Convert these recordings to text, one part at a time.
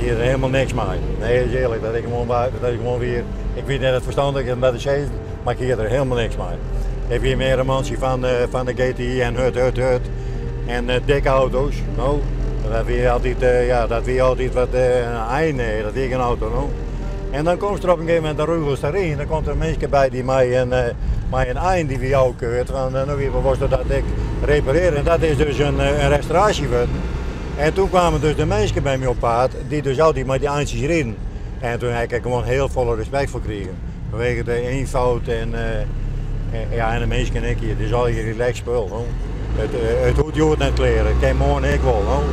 hie der helemaal niks mei. Nee, dat is earlik, dat is gewoan waar, dat is gewoan wier. Ik wit net it ferstannich is om dat te sizzen, mar ik hie der helemaal niks mei. Ik wie mear in mantsje fan, fan de GTI en hurd, hurd, hurd. En dikke auto's, no. Dat wie altyd, ja, dat wie altyd wat in ein, nee, dat wie gjin auto, no. En dan komst der op in gegeven momint, dan rugelst deryn, dan komt der in minske by dy mei in, mei in ein dy wie ôfkeurd, want no wie wolst dat ek reparearje. En dat is dus in, in restauraasje wurden. En toen kwamen dus de minsken by my op paad, dy't dus altyd mei dy eintsjes riden. En toen ha ik der gewoan hiel folle respekt foar krigen. Fanwege de eenvoud en, ja, en de minsken ek hjir. Het is allegear relaxed spul. No. It, it hoecht hjoed net klear, it kin moarn ek wol. No.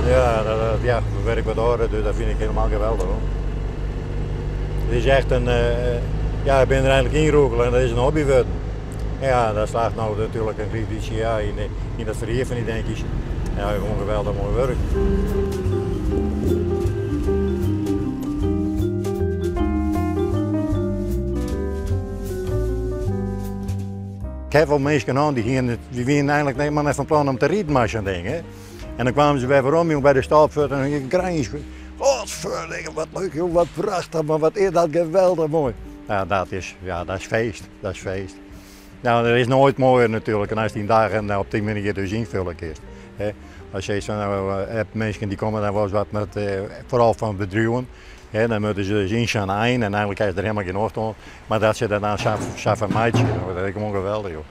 Ja, dat, ja, we werk wat âlder, dus dat fyn ik hielendal geweldich. Hoor. Het is echt in, ja, ik bin der eigenlik ynrûgele en dat is in hobby wurden. Ja, dat slacht no natuerlik in grut bytsje ja, yn, yn dat ferhier fan dy dinkjes. Ja, gewoan geweldich moai wurk. Ik ha wol minsken hân dy hiene, dy wiene eigenlik helemaal net fan plan om te riden mei sa'n ding. Hè. En dan kwamen se wer werom jong, by de stopfurt en dan grijns. Godverdikke, wat leuk jong, wat prachtich, mar wat is dat geweldich moai. Ja, dat is, ja, dat is feest, dat is feest. Nou, der is noait moaier natuerlik en as dyn dagen op dy manier dus ynfulle kinst. Hè. As je sizze, no, heb minsken dy komme dan wolris wat met, foaral fan bedriuwen, hè, dan moatte se dus yn sa'n ein en eigenlik ha se der helemaal gjin nocht oan, mar dat se der dan sa, sa fan meitsje, dat is gewoan geweldich, joh.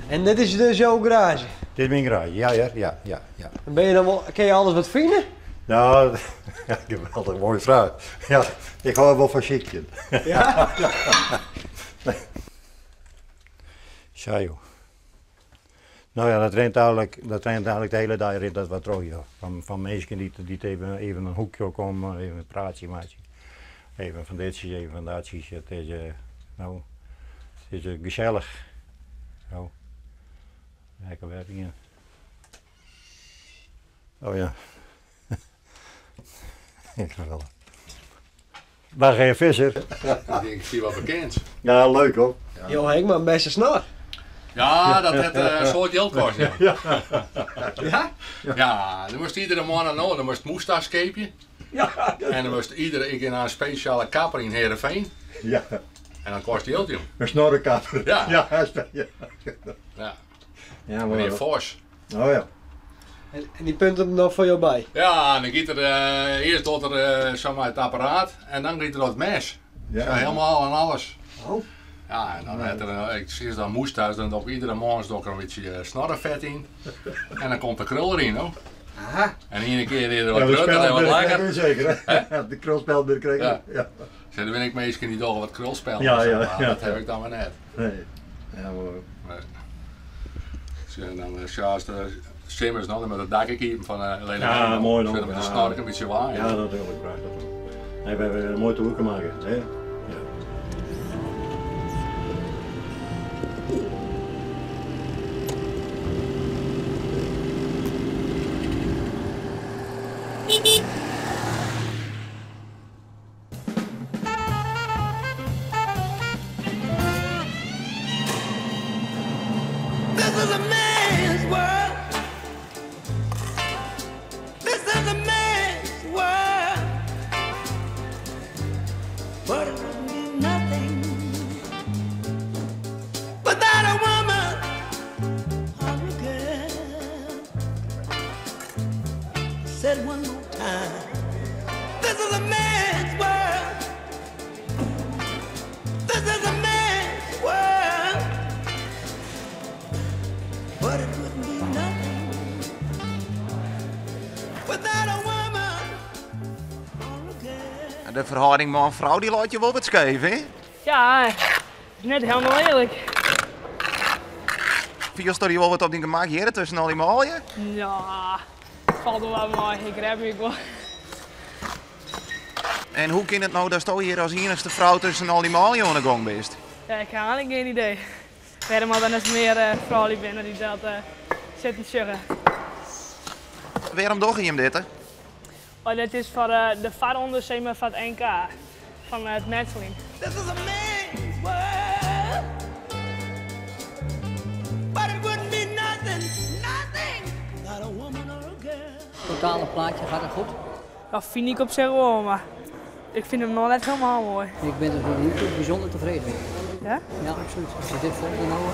En dit is dus jouw garaazje? Dit is myn garaazje, ja hear, ja, ja, ja. En bin je dan wol, kinne je alles wat fine? Nou, geweldich moaie fraach. Ja, ik hâld wol fan sykjen. Ja? Sa joh. No ja, dat rint eigenlik, dat rint eigenlik de hiele dei rint dat wat troch joh. Fan, fan minsken dy't, dy't even, even in hoekje komme, even in praatsje meitsje. Even fan ditsjes, even fan datsjes. It is, no, it is gesellich. No, lekker wer ien. Oh ja. Ik wel. Dag heer Visser. Ik denk, ik zie wat bekend. Ja, leuk hoor. Jo ha ek mar in bêste snor. Ja, dat hat in soad jild koste. Ja. Ja? Ja, dan moast iedere moanne no, dan moast moustache keapje. Ja. En dan moast iedere, ik gean nei in spesjale kapper yn Heerenveen. Ja. En dan kost jild, jong. In snorrekapper. Ja. Ja, ja. Ja. Ja, Meneer Vos. Oh ja. En dy punt him dan foar jo by? Ja, en dan giet er, earst docht er sa mei it apparaat en dan giet er op it mes. Ja. Sa helemaal en alles. Oh. Ja, en dan hat er, ik sis dan moustache, dan doch ik iedere moarns doch ik er in bytsje snorrefet yn. En dan komt de krul deryn, no. Aha. En iene kear is er wat Ja, de grutter en wat spel langer. zeker, hè? De krulspel binnen kregen. Ja. Ja. Sjoch, der binne ek minsken dy dogge wat krulspellen Ja, en sa, ja, mar ja. dat haw ik dan wer net. Nee. Ja, maar... Nee. Sjoch, en dan sjoch, as de simmers dan, dan moat it dak ek iepen fan de Lena Ja, Heijman. moai dan. Sjoch, dan moat de Ja. snork in bytsje waaien. Ja, natuurlijk, prachtig. Nee, we hebben een mooi toerke maken, hè? Ja. This is a man's world. This is a man's world. But it wouldn't be nothing without a woman or a girl. Said one more time. This is a man's world. This is a man's world. But it wouldn't be nothing without a woman or a girl. De ferhâlding man-frou dy leit je wol wat skeef, hè? Ja, is net hielendal earlik. Fielst dy wol wat op dyn gemak hjir tusken al dy manlju? Ja, falt wol wat mei. Ik rêd my ek wol. En hoe kin it no datsto hjir as iennichste frou tusken al dy manlju oan 'e gong bist? Ja, ik ha eigenlik gjin idee wêrom der net mear froulju binne dy't dat sitten sjogge. Wêrom dogge jim dit? Oh, dit is foar de foarronde sis mar, foar it NK fan it metseljen. This is a man's world. But it wouldn't be nothing, nothing without a woman or a Totale plaatje gaat het goed? Dat vind ik op zich wel, maar ik vind hem nog net helemaal mooi. Ik ben er tot nu toe bijzonder tevreden mee. Ja? Ja, absoluut. Als je dit vol kan houden,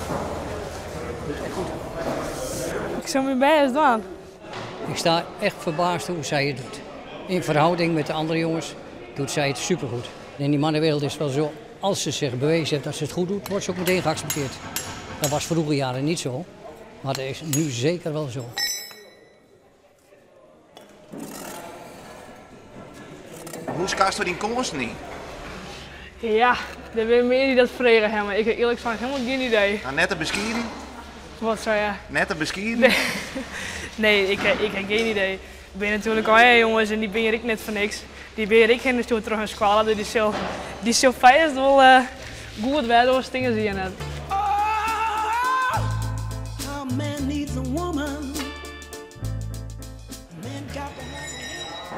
doet het echt goed. Ik zou mijn best doen. Ik sta echt verbaasd hoe zij het doet. In verhouding met de andere jongens doet zij het supergoed. In die mannenwereld is het wel zo, als ze zich bewezen heeft dat ze het goed doet, wordt ze ook meteen geaccepteerd. Dat was vroeger jaren niet zo, maar dat is nu zeker wel zo. Hoe skatst du dyn kânsen yn? Ja, der binne mear dy't dat frege hawwe, mar ik ha earlik sein helemaal gjin idee. Nou, net te beskieden? Wat sei je? Net te beskieden? Nee, ik, ik ha gjin idee. Der binne natuerlik allegear jonges en dy binne hjir ek net foar niks. Dy binne hjir ek hinne stjoerd troch hun skoalle, dus dy sil, dy sil fêst wol goed wêze, oars steane se hjir net. Oh, a man needs a woman. A man got to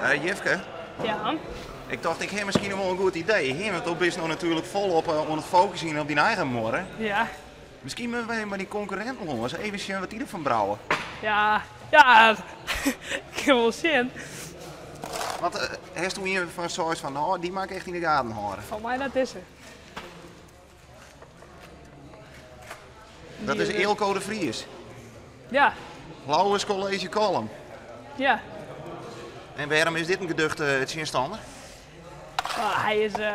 have Eh, Jifke, Ja. ik tocht ik ha miskien wol in goed idee. Hè, want do bist no natuerlik folop oan it fokusjen op dyn eigen muorre. Ja. Miskien moatte we by dy konkurrinten lâns, even sjen wat dy derfan brouwe. Ja, ja, ik kin wol sjen. Want eh, hasto ien fan seist fan, no, dy moat ik echt yn de gaten hâlde? Foar my net dizze. Dat is Eelco de Vries. Ja. Lauwers College Kollum. Ja. En wêrom is dit in geduchte tsjinstanner? Ah, hy is eh,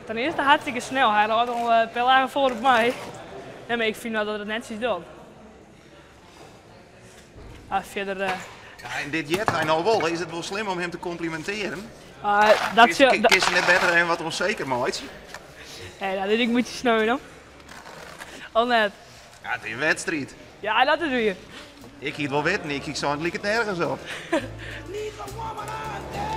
ten earste hartstikke snel. Hy rint al in pear dagen foar op my. Nee, mar ik fyn dat er it netsjes docht. Ah, fierder. Eh, Ja, en dit heart hy no wol. Is it wol slim om him te komplimintearjen? Ah, dat sil- Kinst net better even wat ûnseker meitsje? Nee, dat is ek in bytsje sneu dan. Al net. Ja, it is in wedstriid. Ja, dat is wier. Ik hie it wol witten, ik hie sein, it liket nergens op. Needs a woman out there.